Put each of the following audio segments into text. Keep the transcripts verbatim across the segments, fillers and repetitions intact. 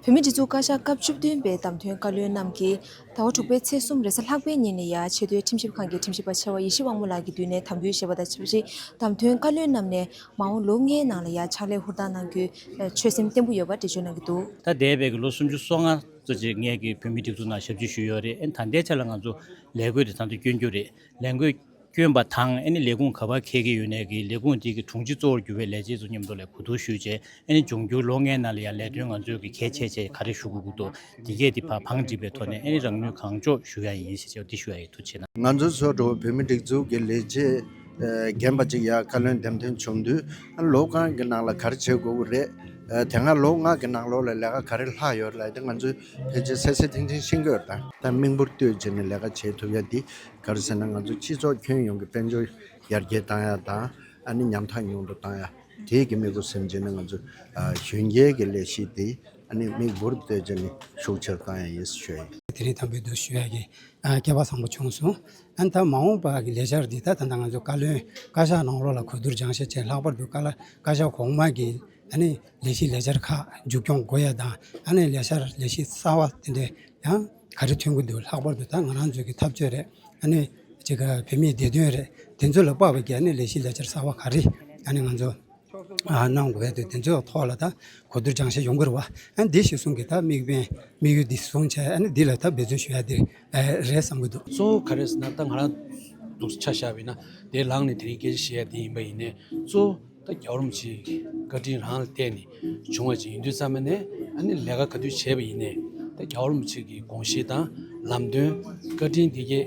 བོད་མིའི་སྒྲིག་འཛུགས་བཀའ་ཤག་སྐབས་བཅུ་བདུན་པའི་བདམས་ཐོན་བཀའ་བློན་རྣམས་ཀྱིས་ཟླ་བ་དྲུག་པའི་ཚེས་གསུམ་རེས་གཟའ་ལྷག་པའི་ཉིན་ནས་ཡར་ཆེས་མཐོའི་ཁྲིམས་ཞིབ་ཁང་གི་ཁྲིམས་ཞིབ་པ་ཆེ་བ་ཡེ་ཤེས་དབང་མོ་ལགས་ཀྱི་མདུན་ནས་དམ་འབུལ་བཞེས་པ་དང་ཆབས་ཅིག་བདམས་ཐོན་བཀའ་བློན་རྣམས་ནས་མ་འོངས་ལོ་ལྔའི་ནང་ལ་ཡང་ཕྱག་ལས་ཧུར་ཐག་གནང་རྒྱུའི་ཆོད་སེམས་བརྟན་པོ་ཡོད་པ་འགྲེལ་བརྗོད་གནང་གི་འདུག་ད་འདས་པའི་གི་ལོ་སུམ་ཅུ་སོ་ལྔ་ཙམ་ཅིག་ངས་ཀྱི་བོད་མིའི་སྒྲིག་འཛུགས་ནང་ཞབས་ཕྱི་ཞུས་ཡོད་རེད། ཨེ་ད་ལྟའི་ཆ་ལ་ང་ཚོ་ལས་བགོས་དེ་ད་དུང་སྐྱོན་རྒྱུ་རེད། ལས་བགོས་སྐྱོན་པ་དང་ཨ་ནི་ལས་ཁུངས་ག་པར་འཁེལ་གྱི་ཡོད་ནའི་གི་ལས་ཁུངས་དེ་གི་དྲུང་ཆེ་གཙོ་བོར་གྱུར་པའི་ལས་བྱེད་ཚོ་མཉམ་དུ་ལ་གོ་བསྡུར་ཞུས་བྱས། ཨ་ནི་འབྱུང་འགྱུར་ལོ་ལྔའི་ནང་ལ་ཡང་ལས་དོན་ང་ཚོའི་གི་གལ་ཆེ་ཆེ་ག་རེ་ཞུ་དགོས་ཀྱི་འདུག་འདི་གས་དེ་ཕར་བང་སྒྲིག་པའི་ཐོག་ནས་ཨ་ནི་རང་ནུས་གང་ལྕོགས་ཞུ་ཡ་ཡིན་ཞེས་བྱས་པ་འདི་ཞུ་ཡ་ཡིན། ཐུགས་རྗེ་གནང་། ང་ཚོ་ཚོ་འགྲོ་བོད་མི་སྒྲིག་འཛུགས་ཀྱི་ལས་བྱེད་ཨ་རྒན་པ་ཅིག་ཡར་བཀའ་བློན་འདེམས་ཐོན་བྱུང་དུས་ཨ་ལོ་གང་གི་ནང་ལ་ག་རེ་བྱེད་དགོས་ཀྱི་རེད། ཨ་དེ་སྔ་ལོ་ལྔ་གི་ནང་ལོགས་ལ་ལས་ཀ་ག་རེ་ལྷག་ཡོད་རེད་ལབ་དེ་ང་ཚོས་ཕལ་ཆེར་གསལ་གསལ་ཐིང་ཐིང་ཤེས་ཀྱི་ཡོད་རེད། ད་ད་མིག་འབུར་གཏོད་བྱས་ནས་ལས་ཀ་བྱེད་ཐུབ་ཡ་འདི་ག་རེ་ཟེར་ན་ང་ཚོ་སྤྱི་ཚོགས་ཁྱོན་ཡོངས་ཀྱི་དཔལ་འབྱོར་ཡར་རྒྱས་བཏང་ཡ་དང་ཨ་ནི་ཉམ་ཐག་ཉུང་དུ་བཏང་ཡ། དེའི་གི་དམིགས་སྒོ་སེམས་ཅན་ནི་ང་ཚོ་ཨ་གཞོན་སྐྱེས་ཀྱི་ལས་གཞི་དེ་ཨ་ནི་མིག་འབུར་གཏོད་བྱས་ནས་ཤུགས་ཆེར་བཏང་ཡ་ཡིན་ཞུ་ཡ་ཡིན། དེ་རིང་དམ་འབུལ་དུ་ཞུ་ཡ་གི་ཨ་སྐལ་བ་བཟང་པོ་བྱུང་སོང་། ཨ་ནི་ད་མ་འོངས་པ་གི་ལས་འཆར་འདི་ད་ད་ལྟ་ང་ཚོ་བཀའ་བློན་བཀའ་ཤག་ནང་ལོགས་ལ་གོ་བསྡུར་སྦྱང་བཤད་བྱས་ལྷག་པར་དུ་བཀའ་ལ་བཀའ་ཤག་གོང་མ་གི་ཨ་ནི་ལས་གཞི་ལས་འཆར་ཁག་མཇུག་སྐྱོང་དགོས་ཡ་དང་ཨ་ནི་ལས་འཆར་ལས་གཞི་གསར་བ་དེ་འདྲས་ཡང་ག་རེ་ཐོན་གྱི་འདུག་ལྷག་པར་དུ་ད་ང་རང་ཚོའི་གི་འཐབ་རྩོད་རེད། ཨ་ནི་ཅིག་བོད་མིའི་བདེ་དོན་རེད། དེ་ཚོ་ལ་དཔག་པའི་གི་ཨ་ནི་ལས་གཞི་ལས་འཆར་གསར་བ་ག་རེ་ཨ་ནི་ང་ཚོ་ཨ་གནང་དགོས་པའི་དེ་དེ་ཚོའི་ཐོག་ལ་ད་གོ་བསྡུར་སྦྱང་བཤད་ཡོང་གི་རེད་བ། ཨ་འདི་གཞི་བཟུང་གི་ད་དམིགས་འབེན་དམིགས་ཡུལ་འདི་བཟུང་བྱས་ཨ་ནི་འདི་ལ་ད་འབད་བརྩོན་ཞུ་ཡ་འདི་རེད་བསམ་གི་འདུག་གཙོ་བོ་ག་རེ་ཟེར་ན་ད་ང་རང་འདུག་ཆ་བཞག་པ་ཡིན་ན་དེ་ལངས་ནས་དེ་རིང་སྐད་ཆ་བཤད་ཡ་དེ་ཡིན་པ་ཡིན་ནའི་གཙོ་བོ་ད་རྒྱལ་བ་རིན་པོ་ཆེའི་བཀའ་དྲིན་རང་ལ་བརྟེན་ནས་བྱུང་བ་ཅིག་ཡིན་དུས་ཙམ་པ་ནས་ཨ་ནི་ལས་ཀ་ག་དུས་བྱས་པ་ཡིན་ནའི་ད་རྒྱལ་བ་རིན་པོ་ཆེ་གི་དགོངས་གཞི་དང་ལམ་སྟོན་བཀའ་དྲིན་དེ་གས་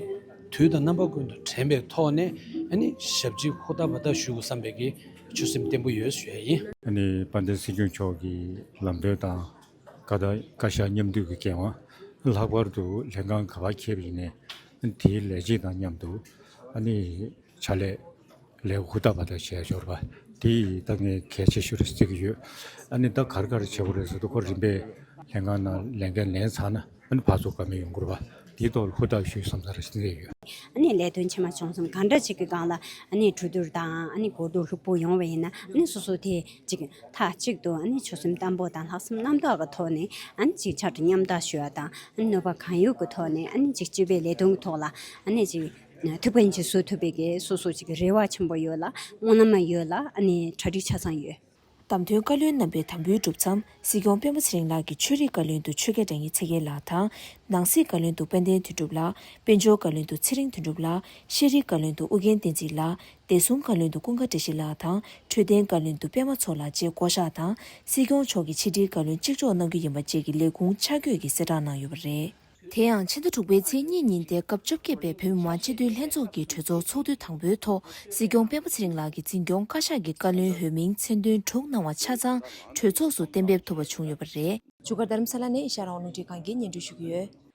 དུས་དང་རྣམ་པ་ཀུན་ཏུ་དྲན་པའི་ཐོག་ནས་ཨ་ནི་ཞབས་ཕྱི་ཧུར་ཐག་འབད་ཐག་ཞུ་དགོས་བསམ་པའི་གི་ཆོད་སེམས་བརྟན་པོ་ཡོད་ཞུ་ཡ་ཡིན། ཨ་ནི་དཔལ་ལྡན་སྲིད་སྐྱོང་མཆོག་གི་ལམ་སྟོན་དང་བཀའ་ད་བཀའ་ཤག་མཉམ་འདུས་ཀྱི་འགན་དབང་ལྷག་པར་དུ་ལྷན་ཁང་ག་པར་འཁེལ་བ་ཡིན་ནའི་ཨ་ནི་དེའི་ལས་བྱེད་དང་མཉམ་དུ་ཨ་ནི་ཕྱག་ལས་ལས་ཀ་ཧུར་ཐག་འབད་ཐག་བྱས་འབྱོར་བ་དེ་ད་ངས་གལ་ཆེ་ཤོས་རེད་བརྩི་གི་ཡོད། ཨ་ནི་ད་ག་རེ་ག་རེ་བྱེད་དགོས་རེད་ཟེར་དུས་ཁོ་རིམ་པས་ལྷན་ཁང་ནང་ལས་འགན་ལེན་ཚར་ན་ཨ་ནི་ཕར་ཚུར་བཀའ་མོལ་ཡོང་གི་རེད་བ། དེའི་ཐོག་ལ་ཧུར་ཐག་ཞུས་བསམ་ས་རེ་བརྩི་གི་ཡོད། ཨ་ནི་ལས་དོན་ཆེ་མ་ཆུང་གསུམ་གང་འདྲ་ཅིག་གི་སྒང་ལ་ཨ་ནི་གྲོས་བསྡུར་དང་ཨ་ནི་གོ་བསྡུར་ལྷུག་པོ་ཡོང་བ་ཡིན་ན་ཨ་ནི་སོ་སོ་དེ་ཅིག་མཐའ་གཅིག་ཏུ་ཨ་ནི་ཆོད་སེམས་བརྟན་པོ་དང་ལྷག་བསམ་རྣམ་དག་གི་ཐོག་ནས་ཨ་ནི་ཅིག་ཕྱག་བྲིས་མཉམ་དག་ཞུ་བ་དང་ཨ་ནི་ནུས་པ་གང་ཡོད་ཀྱི་ཐོག་ནས་ཨ་ནི་ཅིག་སྤྱི་པའི་ལས་དོན་གྱི་ཐོག་ལ་ཨ་ནི་ཅིག་ཐུགས་ཕན་ཅིག་གསོ་ཐུབ་པའི་གི་སོ་སོ་ཅིག་རེ་བ་ཆེན་པོ་ཡོད་ལ་སྨོན་ལམ་ཡོད་ལ་ཨ་ནི་གྲ་སྒྲིག་ཆ་ཚང་ཡོད། བདམས་ཐོན་བཀའ་བློན་རྣམ་པའི་དམ་འབུལ་གྲུབ་མཚམས་སྲིད་སྐྱོང་སྤེན་པ་ཚེ་རིང་ལགས་ཀྱིས་ཆོས་རིག་བཀའ་བློན་དུ་ཆོས་རྒྱལ་དྲང་ངེས་ཚེ་རྒྱལ་ལགས་དང་། ནང་སྲིད་བཀའ་བློན་དུ་དཔལ་ལྡན་དོན་གྲུབ་ལགས། དཔལ་འབྱོར་བཀའ་བློན་དུ་ཚེ་རིང་དོན་གྲུབ་ལགས། ཤེས་རིག་བཀའ་བློན་དུ་ཨུ་རྒྱན་བསྟན་འཛིན་ལགས། བདེ་སྲུང་བཀའ་བློན་དུ་ཀུན་དགའ་བཀྲ་ཤིས་ལགས་དང་འཕྲོད་བསྟེན་བཀའ་བློན་དུ་པད་མ་མཚོ་ལགས་བཅས་བསྐོ་གཞག་དང་སྲིད་སྐྱོང་མཆོག་གི་ཕྱི་དྲིལ་བཀའ་བློན་གཅིག་ལྕོགས་གནང་རྒྱུ་ཡིན་པ་བཅས་ཀྱི་ལས་ཁུངས་ཆ་བགོས་ཀྱིས་གསལ་བསྒྲགས་གནང་ཡོད་པ་རེད། དེ་ཡང་ཕྱི་ཟླ་དྲུག་པའི་ཚེས་གཉིས་ཉིན་ཏེ་སྐབས་བཅོ་བརྒྱད་པའི་བོད་མི་མང་སྤྱི་འཐུས་ལྷན་ཚོགས་ཀྱི་གྲོས་ཚོགས་ཚོགས་དུས་དང་པོའི་ཐོག་སྲིད་སྐྱོང་སྤེན་པ་ཚེ་རིང་ལགས་ཀྱིས་འཛིན་སྐྱོང་བཀའ་ཤག་གི་བཀའ་བློན་འོས་མིའི་མཚན་འདོན་དྲུག་གནང་བ་ཆ་ཚང་གྲོས་ཚོགས་སུ་གཏན་འབེབས་ཐུབ་པ་བྱུང་ཡོད་པ་རེད། བཞུགས་སྒར་རྡ་རམ་ས་ལ་ནས་ཨེ་ཤ་ཡ་རང་དབང་རླུང་འཕྲིན་ཁང་གིས་སྙན་སྒྲོན་ཞུ་གི་ཡོད།